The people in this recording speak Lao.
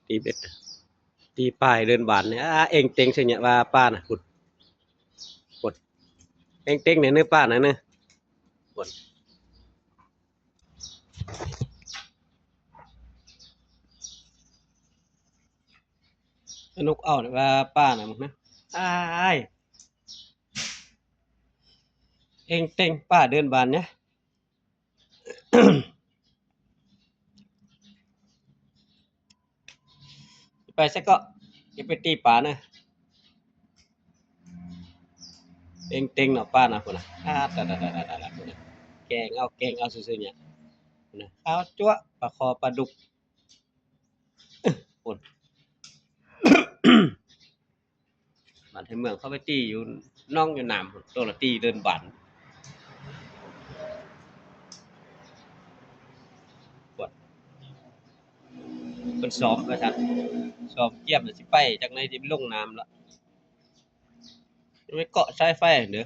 ຕີເບັດ ຕີປາໃຫ້ເດີ່ນບານນີ້ ອາ ເອັງເຕັງຊະເນຍວ່າປານະ ພຸ້ນ ພຸ້ນ ເອັງເຕັງແດ່ເນີ ປານະເນີ ພຸ້ນ. ສະໜຸກເອົາແຫຼະວ່າປານະ ເບິ່ງນະ ອ້າຍ ເອັງເຕັງປາເດີ່ນບານນະ. ໄປໃສເກາະ ຢ່າໄປຕີປາເນີ ເອັງເຕັງເນາະປານະ ພຸ້ນນະ ອາ ຕາ ຕາ ຕາ ຕາ ຕາ ພຸ້ນນະ ແກງເອົາ ແກງເອົາຊື່ໆ ນີ້ ພຸ້ນນະ ຂາວຈັ້ວ ປາຄໍ່ ປາດຸກ ພຸ້ນ. ບ້ານໄທເມືອງເຂົາໄປຕີຢູ່ໜອງຢູ່ໜາມພຸ້ນ ໂຕລະຕີເດີ່ນບານ ເພິ່ນຊ້ອມວ່າຊັ້ນ ຊ້ອມກຽມແລ້ວຊິໄປ ຈັກໜ່ອຍຊິໄປລົງນ້ຳລະ ໄປເກາະສາຍໄຟເດີ.